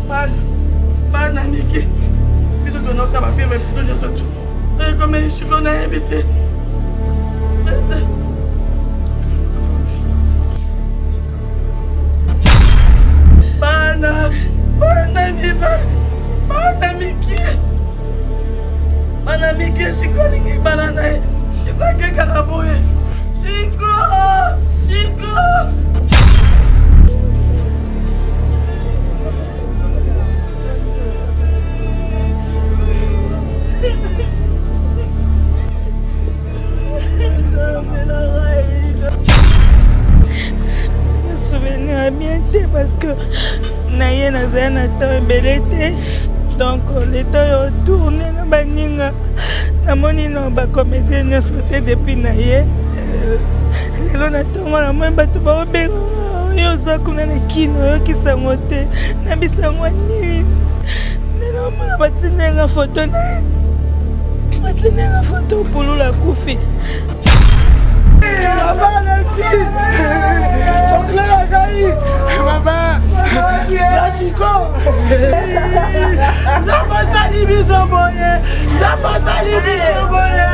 Bana, bana mike biso tonosa bafievre biso nyonso tu ekomeli shiko nayebi te. Bana, bana mibali, bana mike, bana mike, shiko alingi bana na ye, shiko akekaka boye, shiko, shiko. Souvenir ya bien te parce que na ye nazali na temps ebele te, donc le temps ya otourne na baninga namoni no bacomédien nyonso te. Depuis na ye lelo na ntongo namoni bato baobenganga, oyo oza kuna na kino, oyokisa yango te na bisango nini. Nde naomona batindenga foto na ye, batindenga foto pulula akufi. Mama Leti, oklelaka ngai mama ya Shiko, Nzambe osali biso boye, Nzambe osali biso boye.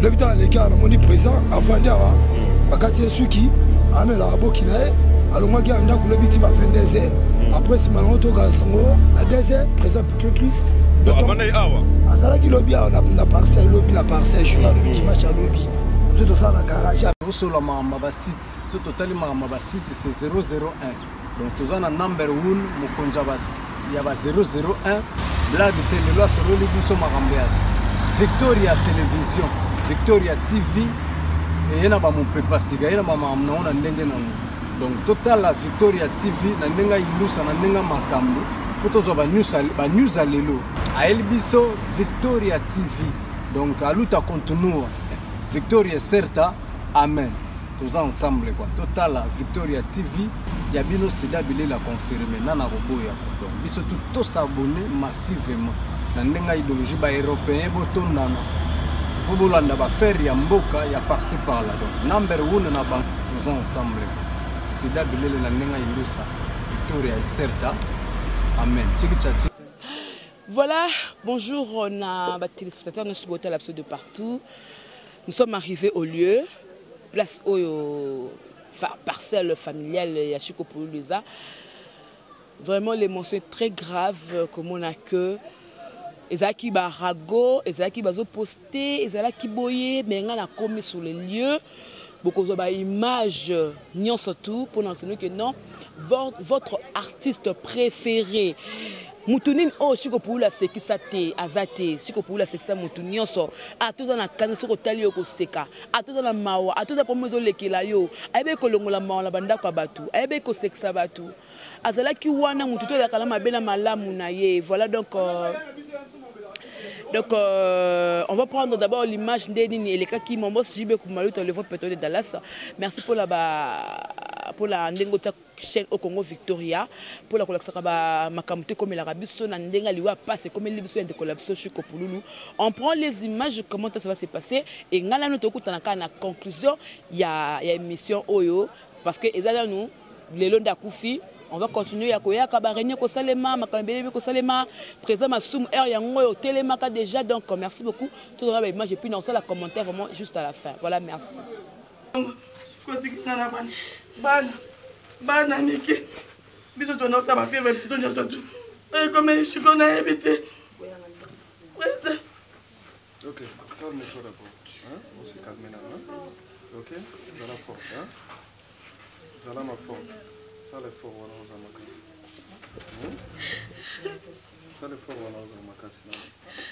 Lobi ntango aleki awa, namoni présent avandi awa, bakati ye suki, amelaka boki na ye. Alongwaki ya ndako lobi ti ba 22 heures. Après nsima nango tokaka sango na 2 heures, président Chris azalaki lobi awa na parcelle, lobi na parcelle, journal lobi, dimanche alobi so tosala na garage. Osola makambo ya basite, so totali makambo ya basite, c'est 001. Donc toza na number 1, mokonzi ya ba 001, blague te. Lelo asololi biso makambo ya Victoria Télévision, Victoria TV eye na bamopepa sika, ye na bamakambo nango na ndenge nango. Donc totala Victoria TV na ndenge ayindusa, na ndenge makambo, mpo tozwa banews ya lelo. Ayeli biso Victoria TV, donc aluta continua, Victoria certa, amen. Toza ensemble quoi. Totala Victoria TV ya bino, sida bilela confirme nana koboya. Donc biso tout tosabonne massivement na ndenge ya idéologie. Baeuropéen botondana mpo bolanda bafere ya mboka ya parci par là. Donc number one na bango, toza ensemble, sida bilele na ndenge ya indusa, Victoria certa, amen, tiki tcha. Voilà, bonjour, on a des téléspectateurs, nous sommes de partout. Nous sommes arrivés au lieu, place oyo parcelle familiale ya Chiko Pululu. Vraiment, l'émotion est très grave, comme on a que ezalaki barago, ezalaki bazoposte, ezalaki boye, mais nga nakomi sur le lieu, bokozwa baimage nyonso tout mpona nseno que non, votre artiste préféré, mutu nini oyo Chiko Pululu asekisa te aza te. Chiko Pululu asekisa mutu nyonso. Ata oza na kanda, soki otali yo koseka, ata oza na mawa, ata oza problème ezolekela yo, ayebi kolongola mawa na bandako ya bato, ayebi kosekisa bato. Azalaki wana mutu to azalaka na mabe na malamu na ye. Voilà, donc on va prendre d'abord l'image nde nini elekaki. Mon boss JB Kumaluta, le vrai pétrole de Dallas, merci pour la ba pour la ndenge otia chaîne au Congo Victoria pour la kolakisaka ba makambo te ekomelaka biso na ndenge liwa passe ekomeli biso ya ndeko na biso Chiko Pululu. On prend les images, comment ça va se passer, et ngai nanu tokutana kaka na conclusion ya émission oyo, parce que eza nanu lelo nde akufi. On va continuer ya koyaka baréunion kosalema, makambo ebele ebi kosalema. Président Masumu, heure yango oyo otelemaka déjà. Donc merci beaucoup, tozonga baimage et puis naosala commentaire vraiment juste à la fin. Voilà, merci. Kotikanga na bana, bana, bana mike, biso tonosa bafievre biso nyonso tu ekomeli shiko nayebi te, président. Ok, calme-toi d'abord. Hein? On se calme là. Hein? Ok? Zala fort. Hein? Zala ma forte. Sala effort wana oza makasi. Sala effort wana oza makasi.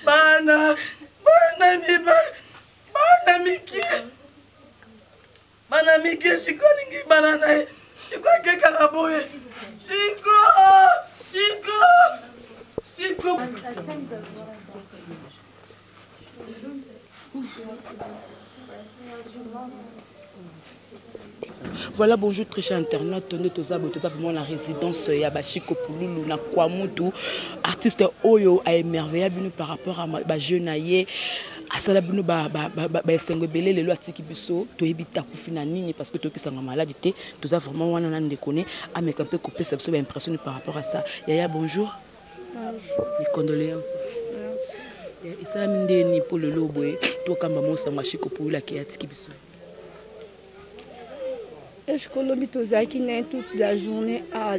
Bana, bana mibali, bana mike, bana mike, Shiko alingi bana na ye, Shiko akekaka boye, Shiko, Shiko, Shiko. Voilà, bonjour très cher internaute, nde toza boye, toza vraiment na résidence ya Bashiko Pululu na Kwamutu, artiste oyo a émerveilla bino par rapport à ba jeu na ye, asala bino ba ba ba, ba, ba esengo ebele lelo atiki biso, toyebi te akufi na nini parce que toyokisanga maladi te, toza vraiment wana na ndeko ne ameka mpe kopesa biso ba impression par rapport à ça. Yaya, bonjour. Bonjour. Mes condoléances. Merci. Esalami ndeni mpo lelo boye tokamba mosango ya Shiko Pululu ake atiki biso. Eshiko lobi tozalaki na ye toute la journée a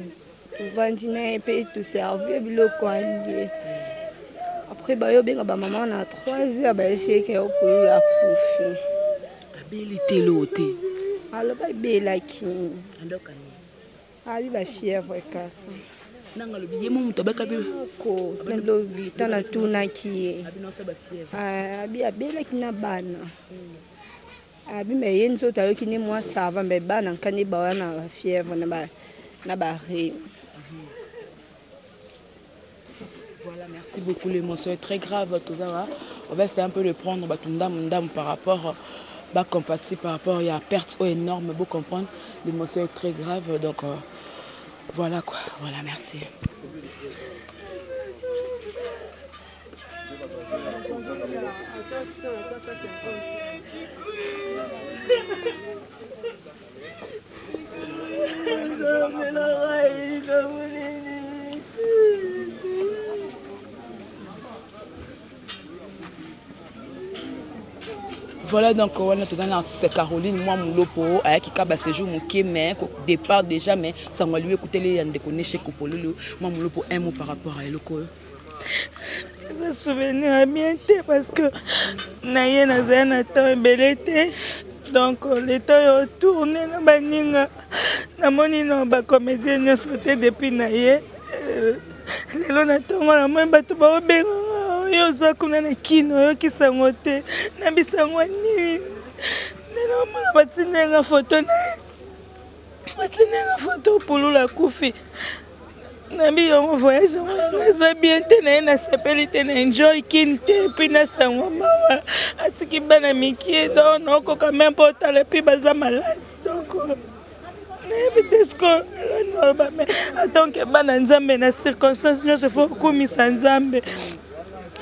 tovandi na ye mpe toservi biloko alie après bayo obenga bamama na 3 heures bayesiyeke yo pululu akufi. Abeli te eloo te? Aloba ebelaki abi bafièvre kaka. Nanga alobi ye mo moto abaka be ko nalobi ntango natunaki ye abi abelaki na bana abi me ye nzoto ayoki nde mwa sava me bana nkani bawa na bafièvre na barhume. Voilà, merci beaucoup. L'émotion est très grave. Tout ça va. On va essayer un peu de prendre bah, tout ndam, ndam par rapport, bah, compatir par rapport, il y a perte énorme, vous comprendre. L'émotion est très grave. Donc, voilà quoi. Voilà, merci. Voilà donc on a tout un artiste Caroline moi Mulopo ayaki kaba séjour moke mais départ déjà mais ça va lui écouter les ndeko chez Kopololo moi Mulopo un mot par rapport à eloko. Eza souvenir ya bien te parce que na ye nazali na temps ebele te, donc le temps ya otourne na baninga namoni na bacomédien nyonso te depuis na ye. Lelo na ntongo namoni bato baobenganga oyo oza kuna na kino oyokisango te na bisango nini lelo omona batindenga foto na ye, batindenga foto Pululu akufi. Nabi yango voyage yango yango eza bien te na ye, nasepeli te na enjoy kin te epuis nasango mawa atiki bana mikie donc naokoka meme mpo otala epuis baza malade donc nayebi te siko naloba me atonke bana Nzambe na circonstance nyonso fo okumisa Nzambe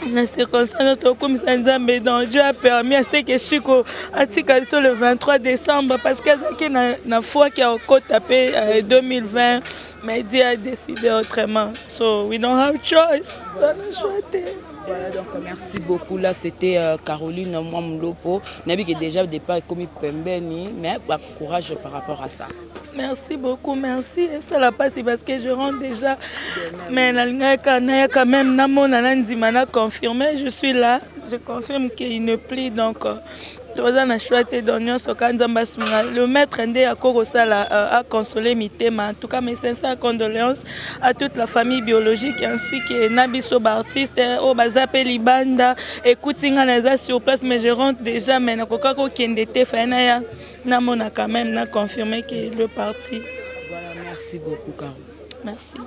na circonstance nyonso okumisa Nzambe. Donc Dieu a permis à ce que Shiko atika biso le 23 décembre parce que azalaki na foi ki akota mpe 2020 mais Dieu a décidé autrement, so we don't have choice, wana choix te. Voilà, donc merci beaucoup. Là, c'était Caroline Mwamlopo. Nabi qui est déjà au départ comme Pembeni, mais bah, courage par rapport à ça. Merci beaucoup, merci. Ça la passe parce que je rentre déjà. Mais quand même, namona nandima na confirmé, je suis là. Je confirme qu'il ne plie donc toza na choix te donc nyonso ka Nzambe asunga le maître nde akokosala a consoler mitema. En tout cas, mes sincères condoléances à toute la famille biologique ainsi que na biso baartiste oyo baza mpe libanda. Ekuti nga naza sur place mais je rentre déjà mais nakoka kokende te faye naya namona quand même na confirmer que le parti. Voilà, merci beaucoup Caro. Merci.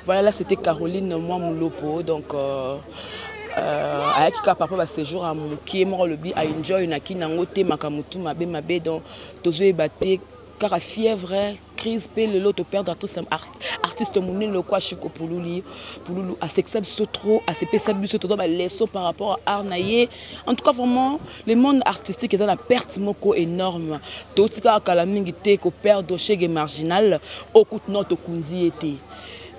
Voilà, là c'était Caroline Mwamulopo donc ayaki kaka papa ba séjour ya mokie moko alobi aenjoy na kini yango te makambo tu mabe mabe donc tozoyeba te kaka fièvre crise mpe lelo toperdre artiste monene lokwa Shiko Pululu. Pululu asekisa biso trop, asepesa biso toza baleçon par rapport à art na ye. En tout cas vraiment le monde artistique eza na perte moko énorme, touti kaka kala mingi te koperdre Chege Marginal okuti no tokundi ye te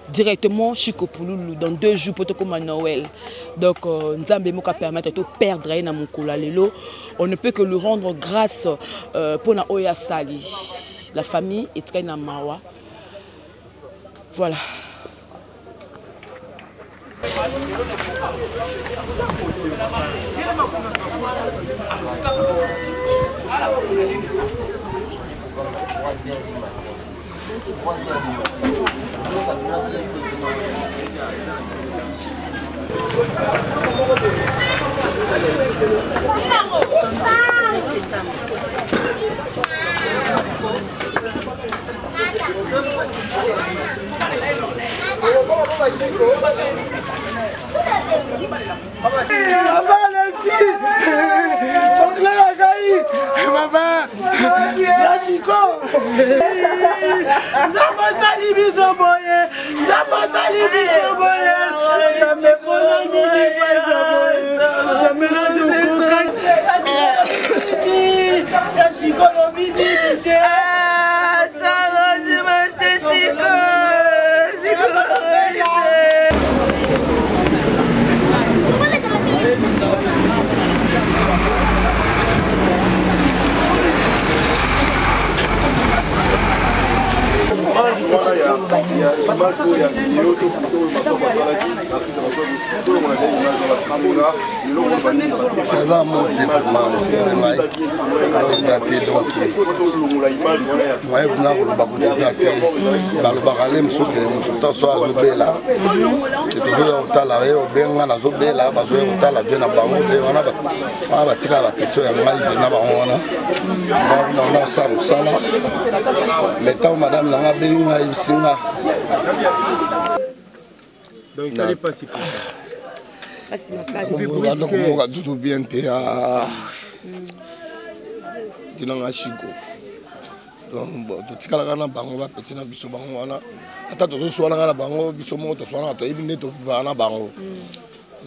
directement Shiko Pululu dans 2 jours pour comme Noël. Donc Nzambe moka permettre de perdre na mokolo lelo, on ne peut que lui rendre grâce pour na oya sali. La famille est très na mawa. Voilà. Mama, Shiko Nzambe asali biso boye Nzambe asali biso boye Nzambe mpona nini pasa boye Nzambe nazokoka ya Shiko lobi nini te eza mote vraiment esise ngai eza te donc moye kuna koloba kuta eza te balobaka le mosusu moto ntanso azobela tozoya kotala ye obenga nazobela bazoya kotala vie na bango mpe wana wana batikala bapetio ya ngai mpe na bango wana wana osala mosala mais ntango madame na nga abengi ngai ayebisi nga banda komoka tutu bien te ntina nga shiko donc bon totikalaka na bango bapeti na biso bango wana ata tozoswanaka na bango biso moko toswanaka toyebi nde tovivaka na bango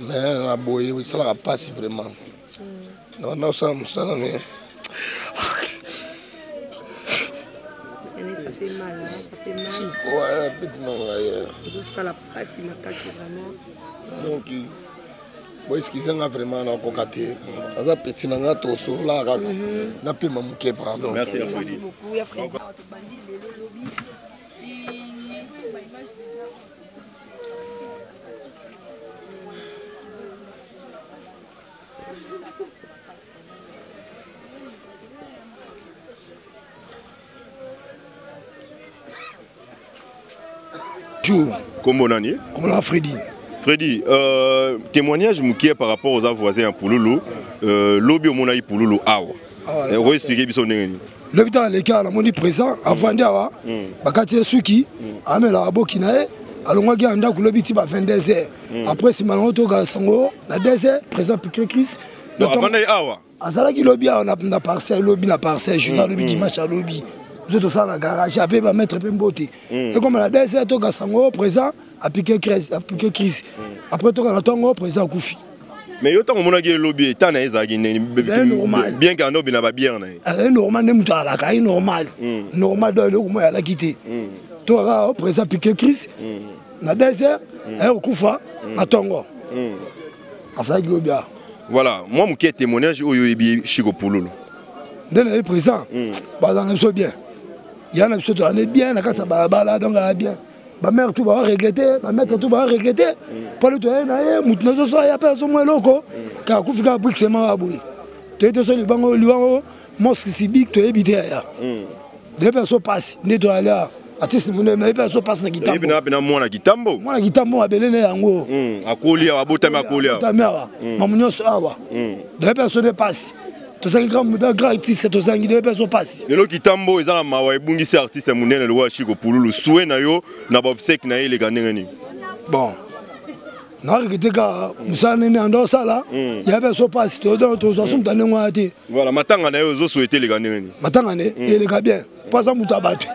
mais na boye esalaka mpasi vraiment na osala mosala mais ça fait mal, hein? ça fait mal. Ouais, petit non, ouais. Ozosala pasi makasi vraiment. Donc bo excuse nga vraiment nakoka te aza petit na nga tosolola kaka mhm. napema moke pardon. Merci ya Freddy. Merci beaucoup ya Freddy. Bonjour. Kombo nani? Kombo Freddy. Freddy, euh, témoignage mokie par rapport aux voisins ya Pululu, euh, lobi omonaki Pululu awa. Awa, Eh, okoexplike biso ndenge nini? Lobi ntango aleki awa namoni présent avandi awa bakati ye suki amelaka boki na ye alongwaki ya ndako lobi ti ba 22 heures après nsima nango toyoka sango na 2 heures président piqué crise Donc, avandaki awa. Azalaki lobi awa na parcelle lobi na parcelle journal lobi dimanche alobi biso tosala na garage ape bamaître mpe mbote ekoma na 2 heures toyoka sango présent apike crise apike crise après toyoka na ntongo président akufi. Mais yo ntango omonaki ye lobi état na ye ezalaki ndenge Ezalaki normal. Bien que ando obina babière na ye. Azali normal nde moto alaka ayi normal normal donc eloko moko alaki te to kaka président piqué crise na 2 heures aye kokufa na ntongo azalaki lobi awa. Voilà, mwa moke témoignage oyo oyebi Shiko Pululu. Nde nayebi président bazala na biso bien ya na biso tozala bien na kati ya balabala donc aya bien bamare tout baa regrete bamaître tout baa regrete mpo ale toye na ye motu nyonso so aya mpe azomwa eloko kaka kufi kaka brixema ya boye toyebi te so libango liwango mosque sibik toyebi te yaya deyebi aso pasi nde toyali awa artiste monene nayebi aso pasi na Oyebi kitambo na pena mwana Kitambo. Mwana kitambo mabele na yango. Akoli awa, abotami akoli awa. Tami awa mamu nyonso awa deyebi aso nde pasi tozangi grand grand artiste tozangi deyebi aso pasi. Lelo Kitambo eza na mawa ebungisi artiste ya monene lokola Shiko Pululu. Souhait na yo na baobsèque na ye eleka ndenge nini? Bon narekete kaka mosala nini ando osala ya biso mpasi tozwa so moto ndenge wana te. Voilà, matanga na ye ozosouhaite eleka ndenge nini? Matanga ne eleka bien mpo aza moto ya bato.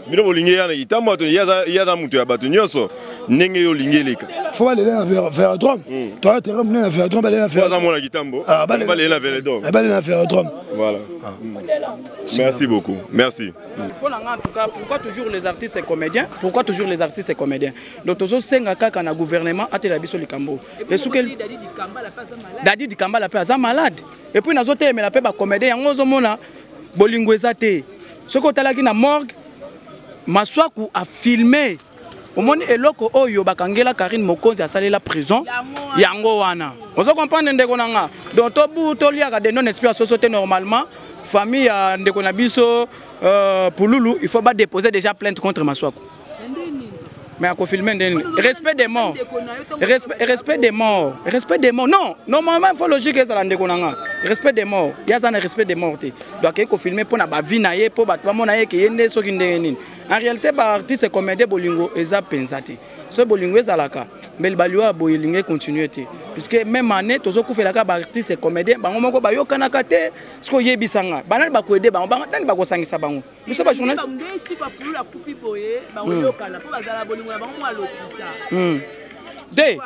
Bino bolingi ye na Kitambo ato ye aza moto ya bato nyonso ndenge yo olingi eleka. Fo balela na velodrome toya terrain monene na velodrome balela na Po aza mwana Kitambo. Ah, balela. Balela na velodrome. Balela na velodrome. Voilà, merci beaucoup, merci. Pour en tout cas, pourquoi toujours les artistes et comédiens? Pourquoi toujours les artistes et comédiens? Donc, tozosenga kaka na gouvernement atela biso likambo. Et soki Dadi Dikambala pe aza malade. Et puis nazotelemela pe ba comédien yango ozomona bolingo eza te. Soki otalaki na morgue, Maswaku a filmé. Omoni eloko oyo bakangela Karine Mokonzi asalela prison yango wana. Ozo comprendre ndeko na nga. Donc tobu toliaka de non esprit soso te normalement famille ya ndeko na biso Pululu il faut ba déposer déjà plainte contre Maswaku. Mais à confirmer ndeni respect des morts. Respect, respect des morts. Respect des morts. Non, normalement il faut logique ezala ndeko na nga. Respect des morts, ye aza na respect des morts te. Donc akei kofilme mpo na bavie na ye, mpo bato bamona ye ke ye nde soki ndenge nini. En réalité, baartiste comédien, bolingo eza mpenza te. Soki bolingo ezalaka, mbele baliwa ya boye elingi econtinue te, puisque même année tozokufelaka baartiste comédien, bango moko bayokanaka te. Soki oyebisa nga, banani bakoede bango, nani bakosangisa bango? Biso bajournaliste nde siko apulula akufi boye, bakoyokana mpo bazala bolingo na bango mwa lokuta. Te,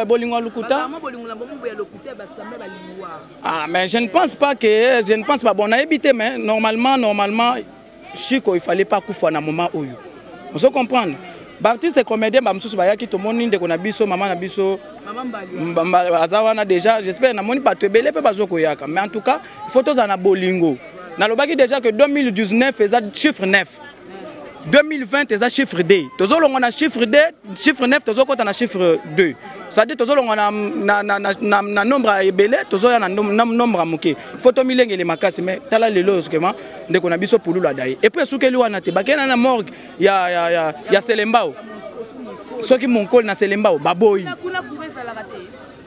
bolingo ya lokuta. Bolingo na bango ya lokuta, basambe baliwa. Ah, mais je ne pense pas que, je ne pense pas. Bon, nayebi te, mais normalement Chico, il fallait pas kufa na moment oyo. Ozo comprendre, baartiste comédien bamosusu bayaki, tomoni ndeko na biso, mama na biso aza wana déjà. J'espère namoni bato ebele mpe bazokoyaka, mais en tout cas il faut tozala na bolingo. Nalobaki déjà que 2019 eza chiffre 9, 2020 eza chiffre d. Tozolongwa na chiffre d, chiffre 9, tozokɔta na chiffre 2, c'est-à-dire tozolongwa na, na, na, na, na, na nombre ya ebele, tozoya na nombre ya moke. Faut tomilengele makasi. Mais tala lelo oyo, sukema ndeko na biso Pululu adaye, et puis esukeli wana te. Bakei na morgue ya Selembao, soki Monkoli na Selembao, baboyi.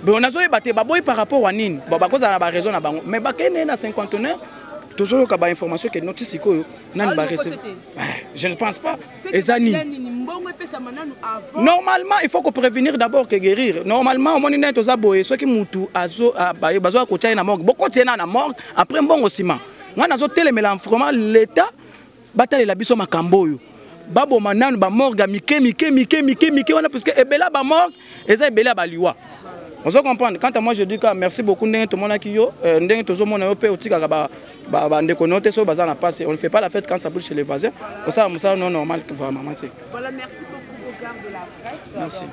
Bon, nazoyeba te baboyi par rapport à nini. Bon, bakozala na baraison na bango, mais bakende na 59, tozoyoka bainformation ke noti sikoyo nani barecevoir. Je ne pense pas. Eza nini? Normalement, il faut ko prévenir d'abord que guérir. Normalement, omoni ndenge toza boye, soki mutu bazoya kotia ye na morgue, bokotia ye na morgue, après mbongo nsima. Ngai nazotelemela vraiment l'État, batalela biso makambo oyo, baboma nanu bamorgue ya mike mike mike mike mike wana, puisque ebele ya bamorgue eza ebele ya baliwa. Ozo comprendre? Quant à moi, je dis que merci beaucoup ndenge tomonaki yo, ndenge tozomona yo mpe otikaka bandeko no te soki baza na passe. On ne fait pas la fête quand ça brûle chez les voisins. Osala mosala non normal, vraiment, merci. Voilà, merci beaucoup au gars de la presse. Merci. Donc,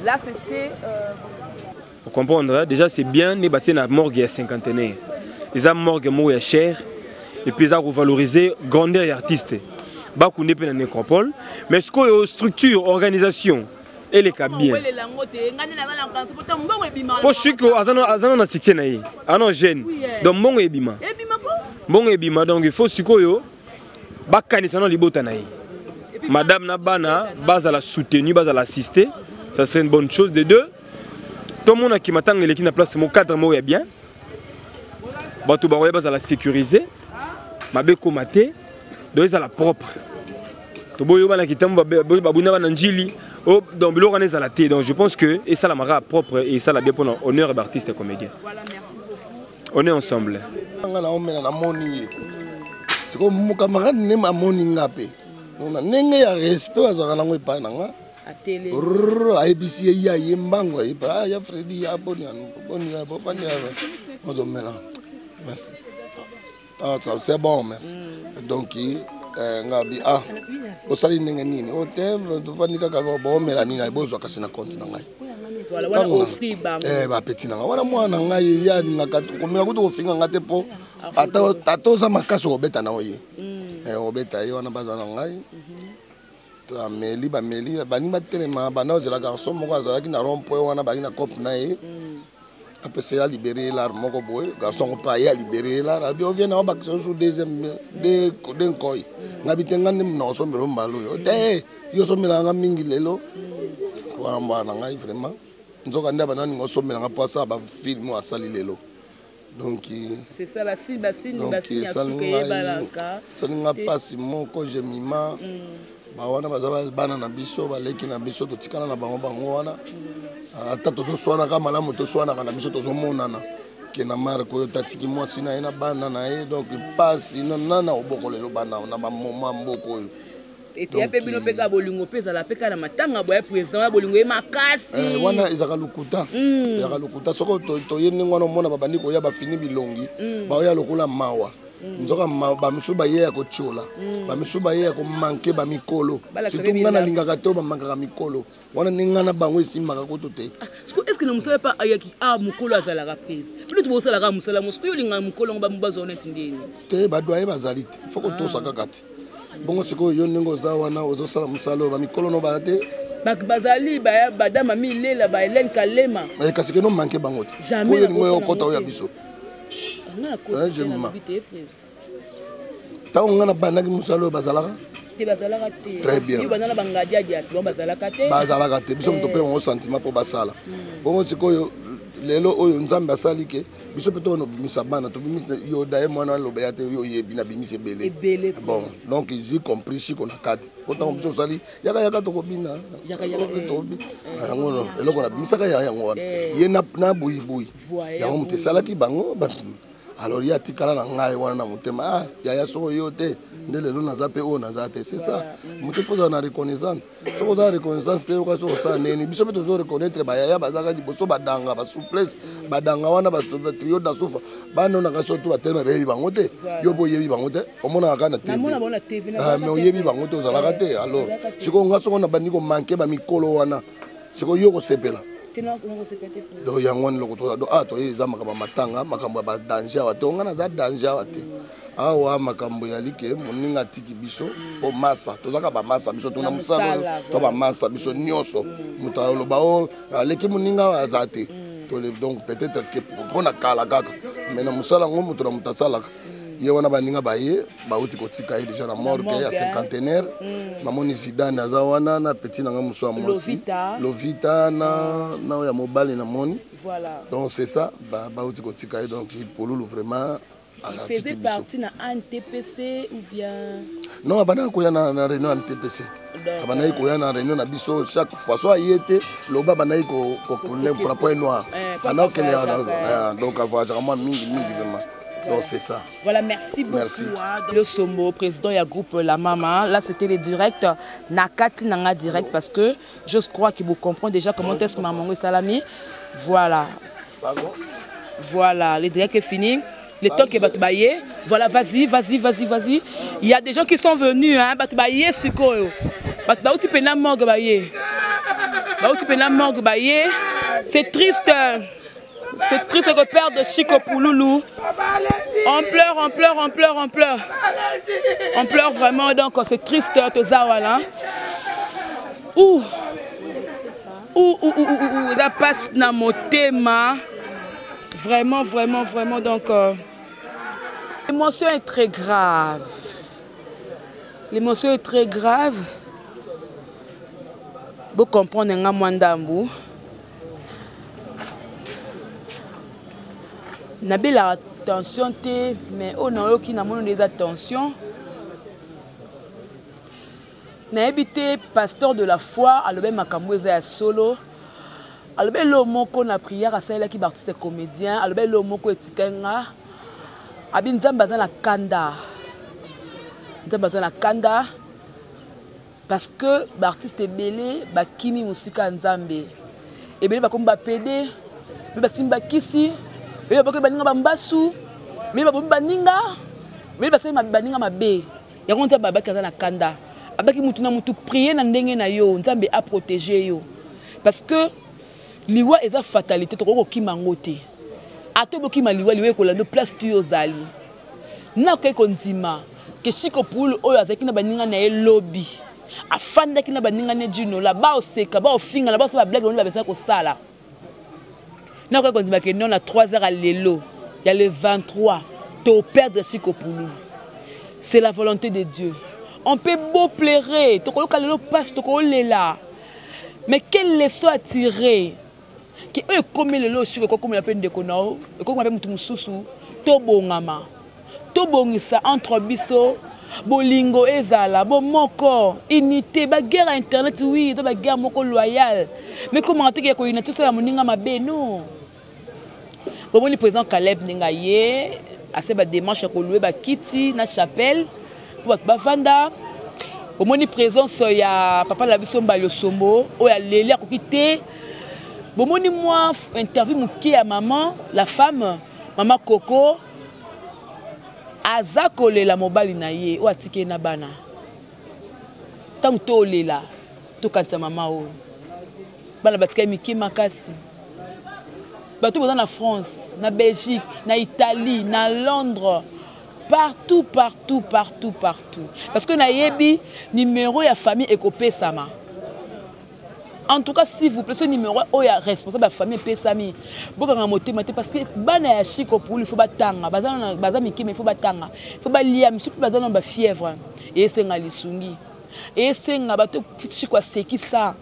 là c'était Pour comprendre, hein, déjà c'est bien né batie na morgue ya cinquantenaire. Eza morgue moko ya cher et puis eza kovaloriser grandeur ya artiste. Bakunde mpe na nécropole, mais sikoyo structure, organisation eleka bien. Mpo Chiko aza na succès na ye, aza jeune, donc mbongo ebima, mbongo ebima. Donc il faut sikoyo bakanisa na libota na ye, madame na bana bazala soutenu, bazala assisté, ça serait une bonne chose. De deux, tomonaki matanga eleki na place mo cadre moko ya bien, bato bakoya bazala sécurisé, mabe ekóma te, donc ezala propre. Toboyi bana kitambo babunda bana njili, donc biloko wana ezala te. Donc je pense que esalamaka propre et esala bien mpona honneur ya baartiste et comédien. Voilà, merci beaucoup. On est ensemble. Nga na omela, namoni ye sikoyo, camarade nde amoni nga mpe na ndenge ya respect azalaka nango epai na nga, ayebisi ye, ye aye mbango, ayebi ya Fredi ya boni boni boni ozomela. Merci, ah, c'est bon, merci. Donc nga bi ah, osali ndenge nini? O te, tovandi kaka, boomela nini? Bozwa kasi na compte na ngai bapeti na ngai wana. Mwana na ngai ye alingaka komeka kutu kofinga nga te, mpo ata oza makasi, okobeta na oye, obeta ye wana. Baza na ngai, ameli, bameli, baningi batelema, banda ozela garçon moko azalaki na rond point wana, bazalaki na cope na ye, apesa ye, alibere ye lare moko boye. Garçon ngo mpe aye, alibere ye lare, abi ovie na obakisa osu deuxième de nkoi. Nga bi te, nga nde na osombela mbala oyo te, yo osombelaka nga mingi lelo wana. Mwana na ngai vraiment, nzoka nde abanda ninga osombelanga mpo asala bafilme oyo asali lelo. Donc c'est ça, basini basini basini ya suka eyebalaka. Esalinga mpasi moko jemima. Bawana baza bana na biso, baleki na biso, totikala na bango. Bango wana, ata tozoswanaka malamu, toswanaka na biso, tozomonana ke na marke oyo tatiki mwasi na ye na bana na ye. Donc mpasi nana obokolelo bana na bamoma mboka oyo. Eteya mpe bino mpe kaka bolingo mpe ezala mpe kaka na matanga boya président ya bolingo ye makasi. Wana ezalaka lokuta, ezalaka lokuta. Soki toye ndenge wana, omona babandi koya, bafini bilongi, baoya lokola mawa. Nzoka bamisusu baye ya kotiola, bamisusu baye ya komanke bamikolo. Surtout ngai nalingaka te oyo bamankaka mikolo wana, ndenge ngai na bango esimbaka kutu te. Est ce que na mosala mpe ayaki a mokolo azalaka prise, bino to bosalaka mosala mo, soki olingaka mokolo yango bazwa neti ndeni? Te, badoye bazali te, faut kotosa kaka te. Bongo sikoyo yo ndenge oza wana, ozosala mosala oyo, bamikolo no baya te? Bazali badama milela, ba Helene Kalema. Kasi keno manke bango te, oyo elingo oyo okota oyo ya biso. Jemima, ntango ngai nabandaki mosala oyo, bazalaka? Te, bazalaka te. Très bien. Banda na bangadiadi ati bango bazalaka te. Bazalaka te. Biso moto mpe bango sentiment mpo basala bongo. Sikoyo Lelo oyo Nzambe asali ke biso mpe tokona kobimisa bana, tobimisi yo daye mwana aloba ya te, yo oyebi nabimisi ebele. Bon, donc y compris Shiko na kati, po ntango biso osali yaka yaka tokobina yango, eloko nabimisaka ya yango wana ye na buyibuyi yango moto esalaki bango. Alors ye atikala na ngai wana na motema. Ah yaya, soko yo te nde lelo naza mpe oyo naza te. C'est ça, moto mpo ozala na reconnaissance. Soki oza na reconnaissance te, yoka soki osala ndenge nini. Biso mpe tozo reconnaître bayaya bazalaka liboso, badanga basouplesse, badanga wana batrio na sufa bana onaka so to batelema, bayebi bango te. Yo mpe oyebi bango te, omonaka kaka na TV, mais oyebi bango te, ozalaka te. Alors sikoyo nga soko nabandi komanke bamikolo wana, sikoyo yo kosepela. Donc yango wana eloko toza. Donc awa toye, eza makambo ya matanga, makambo ya badanger awa te. Onga naza danger awa te. Awa makambo ya like moninga atiki biso mpo masa tozaka bamasa biso tuna mosala oyo to bamasa biso nyonso. Moto aloba o aleki moninga awa aza te. Donc peut-être mpo na kala kaka, mais na mosala yango moto na moto asalaka ye wana. Baninga baye bauti kotika ye déjà na morgue ya Cinquantenaire. Namoni Zidane aza wana na petit na nga mosu ya mwasi Lovita na oyo ya mobali namoni. Donc c'est ça, bauti kotika ye. Donc Polulu vraiment. Il faisait partie na ANTPC ou bien? Non, abandaki koya na réunion ya NTPC, abandaki koya na réunion na biso chaque fois. So aye te, loba abandaki kokole point noir, abandaki kokende. Donc avoyageaka mwa mingi mingi vraiment. Donc c'est ça. Voilà, merci beaucoup. Merci. Le Sombo, président ya groupe La Mama. Là, c'était le direct. Nakati nanga direct parce que je crois que vous comprenez déjà comment est-ce que Maman Salami. Voilà. Voilà, le direct est fini. Le temps que bato baye. Voilà, vas-y, vas-y, vas-y, vas-y. Il y a des gens qui sont venus, hein, bato baye sikoyo. Bato bauti pena morgue baye. Bauti pena morgue baye. C'est triste. C'est triste que perdre Chico Pouloulou. On pleure, on pleure, on pleure, on pleure. On pleure vraiment, donc c'est triste, Tozawala. Ouh. Ouh, ouh, ouh, ouh, ouh. La passe na motema. Vraiment, vraiment, vraiment. Donc, l'émotion est très grave. L'émotion est très grave. Vous comprenez, nga mwandambu. Nabelaka tension te, mais oyo nayoki, namoni nde eza tension. Nayebi te. Pasteur de la foi alobi makambo eza ya solo. Alobi eloko moko na prière asalelaki baartiste comédien. Alobi eloko moko etikai nga. Abi Nzambe aza na kanda, Nzambe aza na kanda parce que baartiste ebele bakimi mosika ya Nzambe, ebele bakomi bapede, ebele basimbi bakisi, ebele baboki baninga bambasu, ebele babomi baninga, ebele basali baninga mabe. Yango Nzambe abaki aza na kanda. Abaki mutu na mutu prie na ndenge na yo, Nzambe aprotege yo, parce que liwa eza fatalité, tokoki kokima yango te. Ata obokima liwa, liwa ekolanda place tu yo ozali. Nakoki kondima ke Shiko Pulu oyo azalaki na baninga na ye lobi, afandaki na baninga ne Jinola, baoseka, baofingana, baosala bablague, bango babesaka kosala. Nakoki kondima ke non, na 3 heures ya lelo ya le 23 toperdre Shiko Pululu. C'est la volonté de Dieu. On peut beau pleurer, tokoyoka lelo pasi, tokolela, mais quelle leçon à tirer ke oyo ekomi lelo Shiko, ekokomela mpe ndeko na yo, ekokomela mpe motu mosusu. Tobongama, tobongisa entre biso, bolingo ezala bomoko, unité. Baguerre ya internet, oui, eza baguerre moko loyale, mais komaka teke ya koyina ti osala moninga mabe, non. Bomoni président Caleb ndenge aye ase badémarche ya kolue bakiti na chapelle mpo bato bavanda. Bomoni présence ya papa na biso Mbali Osombo oyo aleli, akoki te. Bomoni mwa interview moke ya mama, la femme, mama Coco, aza kolela mobali na ye oyo atiki ye na bana. Ntango tolela, tokanisa mama oyo bana batikali mike makasi. Bato boza na France, na Belgique, na Italie, na Londres, partout, partout, partout, partout, parce que nayebi numéro ya famille ekopesama. En tout cas, s'il vous plaît, ce numéro oyo ya responsable ya famille epesami, bokanga motema te, parce que bana ya Shiko Pulu, il faut batanga, baza mike, mais il faut batanga, il faut balia. Misu mpe baza na bafièvre, esenga lisungi, esenga bato. Shiko asekisa.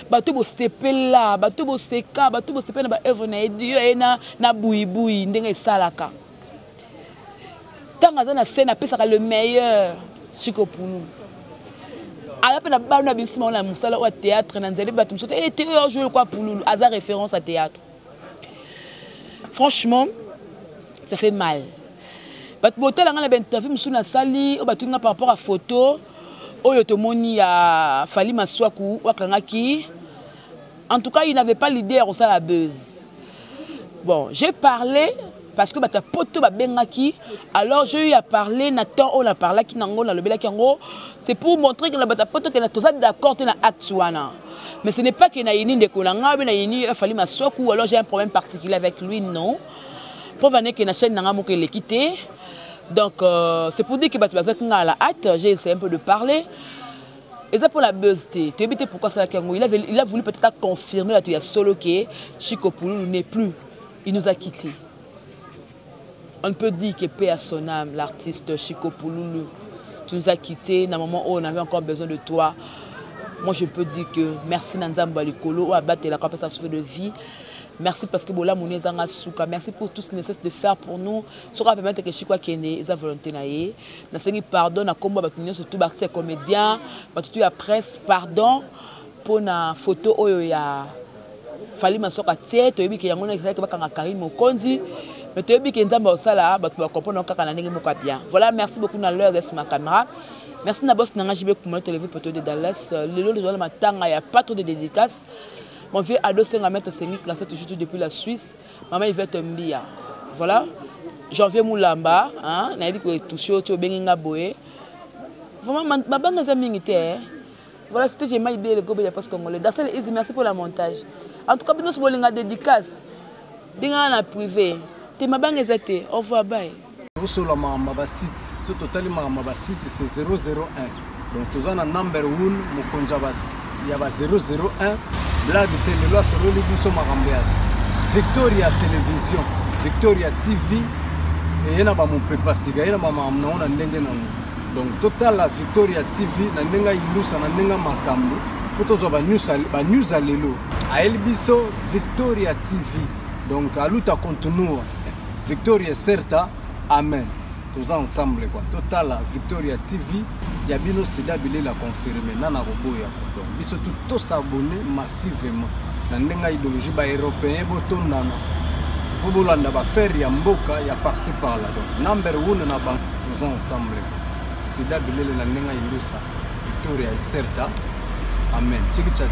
Bato bosepela, bato boseka, bato bosepela na baœuvre na ye. Dio aye na, na buibui ndenge esalaka. Ntango aza na scène apesaka le meilleur. Chico Pululu aza mpe na bana bisi bango na mosala oyo ya théâtre na nzela bato mosusu te eh, oyo ajoue lokwa Pululu aza référence ya théâtre. Franchement, ça fait mal. Bato botala ngai na bainterview mosusu nasali oyo batuni nga par rapport à photo oyo tomoni ya Fally Masuaku oyo akangaki. En tout cas, il n'avait pas l'idée ya kosala buzz. Bon, j'ai parlé parce que bato ya poto babengaki, alors j'ai eu à parler na temps oyo naparlaki nango, nalobelaki yango, c'est pour montrer que na bato ya poto ke toza d'accord te na acte wana. Mais ce n'est pas que nayini ndeko na ngai obe nayini Fally Masuaku ou alors j'ai un problème particulier avec lui, non. Preuve ane ke na chaîne na ngai moko eleki te. Donc c'est pour dire que bato bazwaki ngai à la hâte, j'ai essayé un peu de parler. Eza mpo na buzz te, toyebi te pourquoi asalaki yango. Il a voulu peut-être confirmer bato ya solo ke Chico Pululu n'est plus, il nous a quittés. On ne peut dire que paix à son âme, l'artiste Chico Pululu. Tu nous as quittés na moment où on avait encore besoin de toi. Moi, je peux dire que merci na Nzambe ya likolo oyo abatelaka apesa souffle de vie. Merci parce que bolamu ne ezanga suka. Merci pour tout ce qu'il ne cesse de faire pour nous. Soki apermettre que Chico akende, eza volonté na ye. Nasengi pardon na kombo ya bato nyonso tout, baartiste ya comédien, bato tout ya presse, pardon mpona photo oyo ya Fally Masuaku atie. Toyebi ke yango ezalaki bakanga Karine Mokonzi, mais toyebi ke Nzambe akosala bato bacomprendre kaka na ndenge moko ya bien. Voilà, merci beaucoup na l'heure de ma caméra. Merci na boss na nga JB Kumalo Télévi Poto de Dallas. Lelo tozala matanga ya pas trop de dédicace. Mon vieux Ado Senga Maître Sengi classé toujours depuis la Suisse. Maman Yvette Mbia. Voilà. Janvier Moulamba, hein, nayebi ko toucher oyo obengi nga boye. Vraiment mabanga eza mingi te. Hein. Voilà, c'était Gemma Ibele, le gobe de la presse congolaise. Darcel Easy, merci pour la montage. En tout cas, bino bolinga dédicace. Dinga na privé. Te mabanga eza te. Au revoir, bye. Osola makambo ya basite, so totali makambo ya basite, c'est 001. Donc toza na number 1 mokonzi ya ba 001 blague te. Lelo asololi biso makambo ya Victoria Télévision, Victoria TV eye na bamopepa sika, eye na bamakambo nango na ndenge nango. Donc totala Victoria TV na ndenge ayindusa na ndenge makambo mpo tozwa banews ya lelo. Ayeli biso Victoria TV, donc aluta continua Victoria certa, amen. Toza ensemble quoi. Totala Victoria TV ya bino sida bilela confirmé nana koboya quoi. Donc biso tout tosabonner massivement na ndenge idéologie ba européen botondana po bolanda ba faire ya mboka ya par-ci par-là. Donc number 1 na bango toza ensemble quoi. Sida bilele na ndenge indusa Victoria certa, amen. Chiki chachi.